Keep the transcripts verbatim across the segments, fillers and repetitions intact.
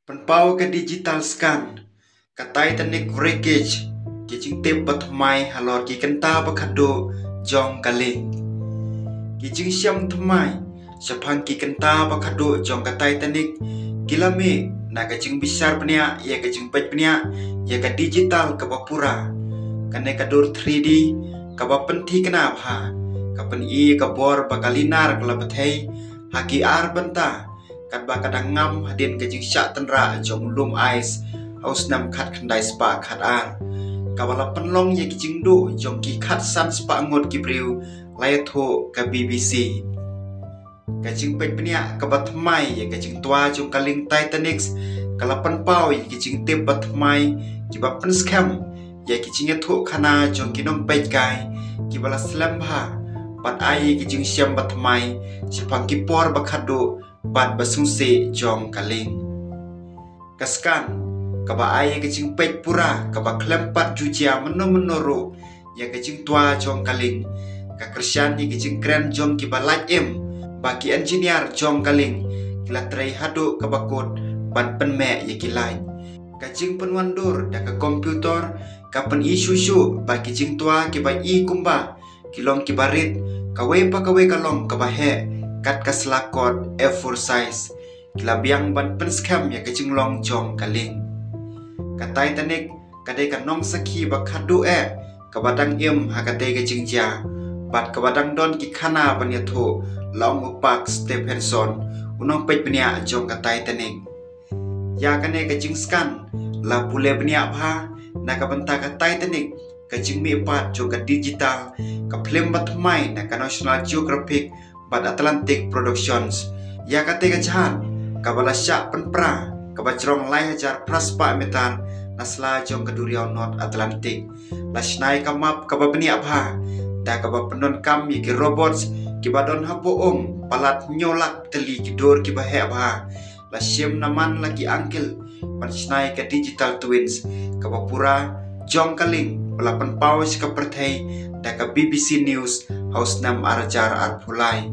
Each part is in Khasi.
Pynpaw ka digital scan, ka Titanic wreckage, ki jingtip ba thymmai halor ki kynta ba khatduh jong ka lieng. Ki jingshem thymmai shaphang ki kynta ba khatduh jong ka Titanic ki la mih na ka jingbishar bniah ïa ka jingpeit bniah ïa ka digital kaba pura. Kane ka dur three D kaba pynthikna bha ka pyni ka bor ba ka linar ka la bthei ha ki ar bynta, katba ka dang ngam hadien ka jingshah tynrah jong u lum ais ha u snem khatkhyndai spah khatar, kaba la pynlong ïa ki jingduh jong ki khatsan spah ngut ki briew, la ïathuh ka B B C. Ka jingpeit bniah kaba thymmai ïa ka jingtwa jong ka lieng Titanic ka la pynpaw ïa ki jingtip ba thymmai kiba pynskhem ïa ki jingïathuhkhana jong ki nongpeitkai kiba la slem bha, bad ai ïa ki jingshem ba thymmai shaphang ki por ba khatduh bad ba sngewsih jong ka lieng. Ka scan kaba ai ïa ka jingpeit pura kaba khlem pat ju jia mynno mynno ruh ïa ka jingtwa jong ka lieng, ka kyrshan ïa ki jingkren jong kiba lait im ba ki engineer jong ka lieng ki la trei haduh kaba kut ban pynmeh ïa ki light. Ka jingpynwandur da ka computer ka pyni shuh shuh ba ki jingtwa kiba i kumba ki long kiba rit, kawei pa kawei ka long kaba heh kat ka sla kot A four size. Ki la biang ban pynskhem ïa ka jinglong jong ka lieng. Ka Titanic ka dei ka nongsakhi ba khatduh eh kaba dang im ha katei ka jingjia, bad kaba dang don ki khana ban ïathuh, la ong u Park Stephenson, u nongpeit bniah jong ka Titanic. Ïa kane ka jingscan la pule bniah bha na ka bynta ka Titanic, ka jingmihpat jong ka digital, ka phlim ba thymmai na ka National Geographic bad Atlantic Productions. Ïa katei ka jahaj kaba la shah pynpra kaba jrong lai hajar phra spah meter na sla jong ka duriaw North Atlantic, la shna ïa ka map kaba bniah bha da kaba pyndonkam ïa ki robots kiba don hapoh um palat hynñiew lak tylli ki dur kiba heh bha. La shim na man la ki angel ban shna ïa ka digital twins kaba pura jong ka lieng ba la pynpaw sha ka pyrthei da ka B B C News ha u snem ar hajar arphew lai.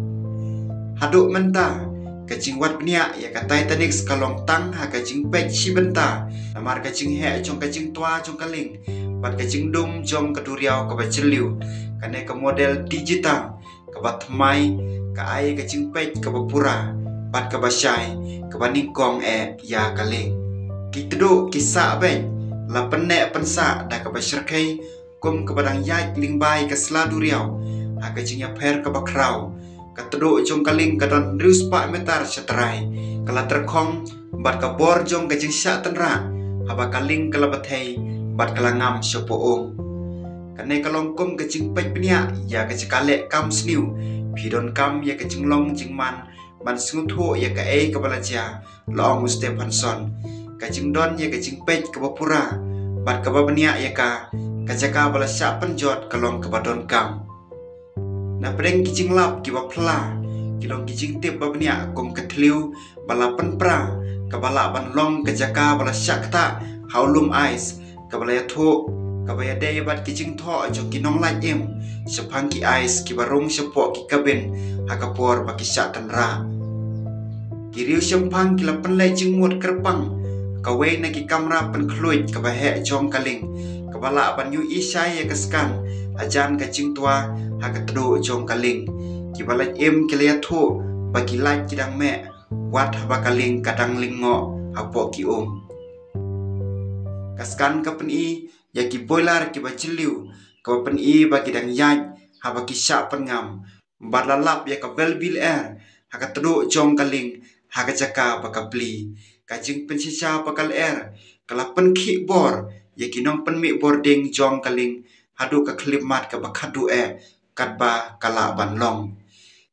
Haduh mynta ka jingwad bniah ïa ka Titanic ka long tang ha ka jingpeit shi bynta, namar ka jingheh jong ka jingtwa jong ka lieng bad ka jingdum jong ka duriaw kaba jylliew. Kane ka model digital kaba thymmai ka ai ka jingpeit kaba pura bad kaba shai kaba nyngkong eh ïa ka lieng. Ki tduh ki sah beit la pynneh pynsah da kaba shyrkhei kum kaba dang ïaid lyngba ïa ka sla duriaw ha ka jingïapher kaba khraw. Ka tduh jong ka lieng ka don hynriew spah meter sha trai, ka la tyrkhong bad ka bor jong ka jingshah tynrah haba ka lieng ka la bthei bad ka la ngam shapoh um. Kane ka long kum ka jingpeit bniah ïa ka jaka leh kam sniew. Phi donkam ïa ka jinglong jingman ban sngewthuh ïa kaei kaba la jia, la ong u Stephenson. Ka jingdon ïa ka jingpeit kaba pura bad kaba bniah ïa ka, ka jaka ba la shah pynjot ka long kaba donkam. Na pdeng ki jinglap kiba phylla, ki long ki jingtip ba bniah kum ka thliew ba la pynpra kaba lah ban long ka jaka ba la shah ktah ha u lum ais, kaba la ïathuh kaba ïadei bad ki jingthoh jong ki nonglait im shaphang ki ais kiba rung shapoh ki cabin ha ka por ba ki shah tynrah. Ki riew shemphang ki la pynleit jingmut kyrpang kawei na ki kamra pynkhluit kaba heh jong ka lieng, kaba lah ban ïohi shai ïa ka scan hajan ka jingtwa ha ka tduh jong ka lieng. Kiba lait im ki la ïathuh ba ki light ki dang meh wat haba ka lieng ka dang lyngngoh hapoh ki um. Ka scan ka pyni ïa ki boiler kiba jylliew, kaba pyni ba ki dang ïaid haba ki shah pynngam. Bad la lap ïa ka valve lyer ha ka tduh jong ka lieng ha ka jaka ba ka plie. Ka jingpynshisha ba ka lyer ka la pynkhih bor ïa ki nongpynmih bording jong ka lieng haduh ka khyllipmat kaba khadduh eh katba ka lah ban long.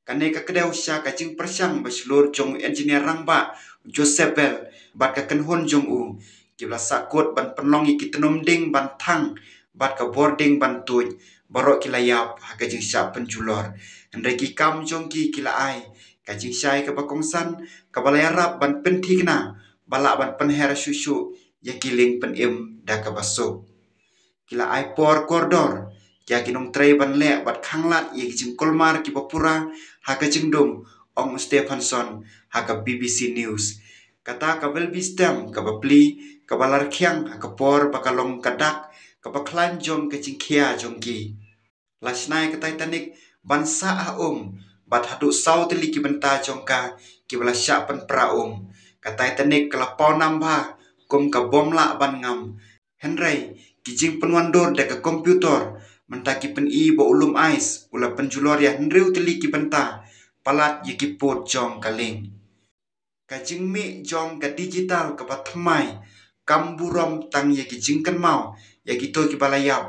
Kane ka kdew sha ka jingpyrshang ba shlur jong u engineer rangbah Joseph Bell bad ka kynhun jong u, kiba la sahkut ban pynlong ïa ki tnum ding ban thang bad ka bording ban tuid, baroh ki la ïap ha ka jingshah pynjulor. Hynrei ki kam jong ki ki la ai ka jingshai kaba kongsan, kaba la ïarap ban pynthikna ba lah ban pynher shuh shuh ïa ki lieng pynim da kaba suk. Ki la ai por kordor ïa ki nongtrei ban leh bad khanglad ïa ki jingkulmar kiba pura ha ka jingdum, ong u Stephenson ha ka B B C News. Kata ka Welby Stamp kaba pli, kaba la rkhiang ha ka por ba ka long ka dak kaba khlaiñ jong ka jingkhia jong ki. La shna ïa ka Titanic ban sah ha um, bad haduh saw tylli ki bynta jong ka kiba la shah pynpra um. Ka Titanic ka la paw nam bha kum ka bym lah ban ngam. Hynrei ki jingpynwandur da ka computer, mynta ki pyni ba u lum ais u la pynjulor ïa hynriew tylli ki bynta palat ïa ki pud jong ka lieng. Ka jingmih jong ka digital kaba thymmai kam burom tang ïa ki jingkynmaw ïa kito kiba la ïap,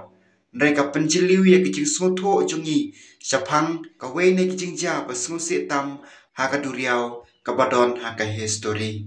hynrei ka pynjylliew ïa ki jingsngewthuh jong ngi shaphang kawei na ki jingjia ba sngewsih tam ha ka duriaw kaba don ha ka histori.